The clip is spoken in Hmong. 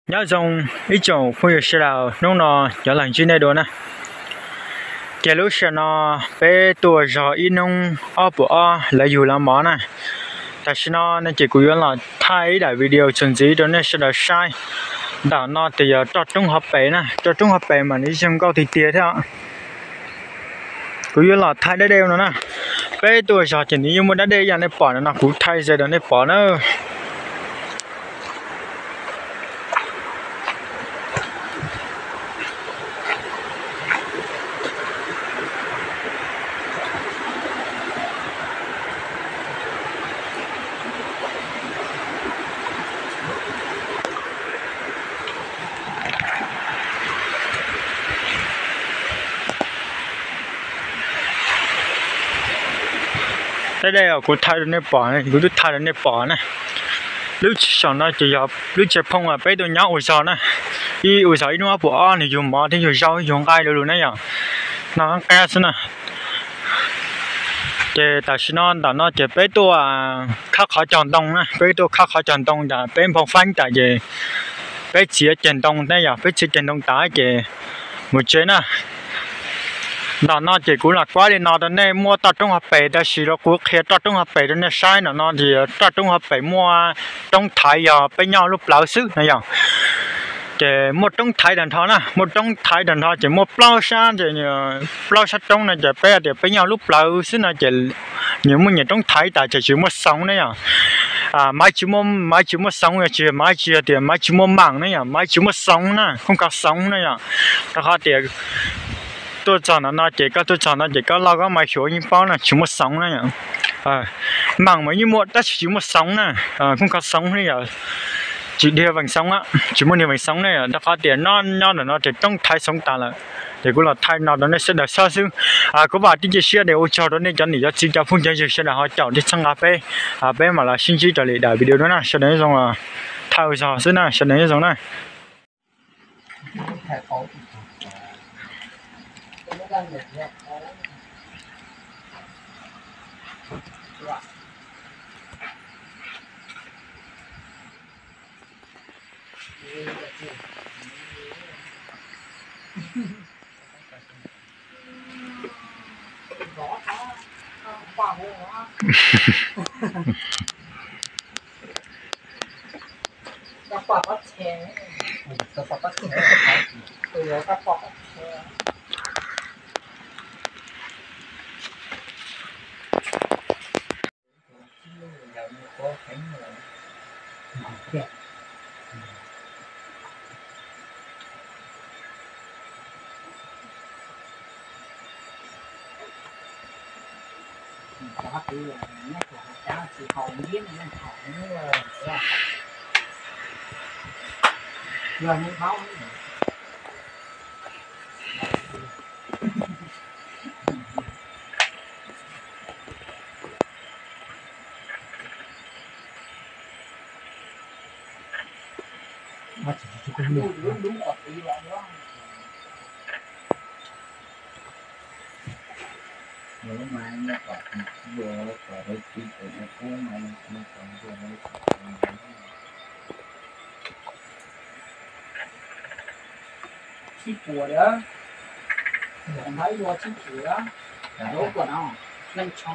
Nyob zoo ib tsoom phooj ywg sawv daws, hnub no cov laus ntsib nej dua na. Ces lub sij hawm no peb tuaj zog ib hnub ob puas ob lawv yug lawv mov na. Tam sim no no ces kuv yuav los thaij ib daim video txuas ntxiv rau nej sawv daws saib. Ntawm no ces yog roj roob hauv pes na, roj roob hauv pes mas nws zoo nkauj tiag tiag thiab. Kuv yuav los thaij dab dej no na. Peb tuaj zog ces nws yeej muaj dab dej ib yam nej pom no, kuv thaij ze rau nej pom na. Dab dej uas kuv thaij rau nej pom, kuv twb thaij rau nej pom na. Lub tsev saum no ces yog lub tsev phooj uas peb tuaj nyob ua zog na. Ib ua zog ib hnub ob puas ob nws yug mov thiab yug zaub yug nqaij lu lug na yom. No qab xwb na. Ces tam sim no ntawm no ces peb tuaj khab qhov cog ntoo na, peb tuaj khab qhov cog ntoo tas peb nphau feeb tas ces peb txiav ceg ntoo ne yom, peb txiav ceg ntoo tas ces mus tsev na. Ntawm no ces kuv los kuab li no rau nej, muaj roj roob hauv pes, tab sis rau kuv qhia roj roob hauv pes rau nej saib. Ntawm no ces roj roob hauv pes muaj roob thaiv yog peb nyob lub plawv xwb na yom. Ces muaj roob thaiv tag nrho na, muaj roob thaiv tag nrho ces muaj plaub sab, plaub sab roob no ces peb tias peb nyob lub plawv xwb no ces nyias muaj nyias roob thaiv tas ces tsis muaj xoov na yom. Maiv tsis muaj, maiv tsis muaj xoov yog tsis, maiv tsis yog tias maiv tsis muaj maam na yom, maiv tsis muaj xoov na, khooj kho xoov na yom. Rau qhov tias tuaj txog ntawm no ces koj tuaj txog no ces koj loj koj mas xyuas yeej paub na, tsis muaj xoov na yom. Maam mas yeej muaj tab sis tsis muaj xoov na, khooj kho xoov na yom. Tsis dhia vees xoov, tsis muaj niag vees xoov na yom, rau qhov tias nyob ntawm no ces roob thaiv xoov tas lawm. Ces kuv los thaij no rau nej sawv daws saib xwb. Kuv vam thiab cia siab tias ua tsaug rau nej cov niam cov txiv cov phooj cov ywg sawv daws ho caum thiab txhawb nqa peb. Peb mam los sib ntsib raws li daim video no na, sawv daws nyob zoo. Thaij ua zog xwb na, sawv daws nyob zoo na. Txhib puas li, ib lua txhib puas, lub kuam no, leej tsho.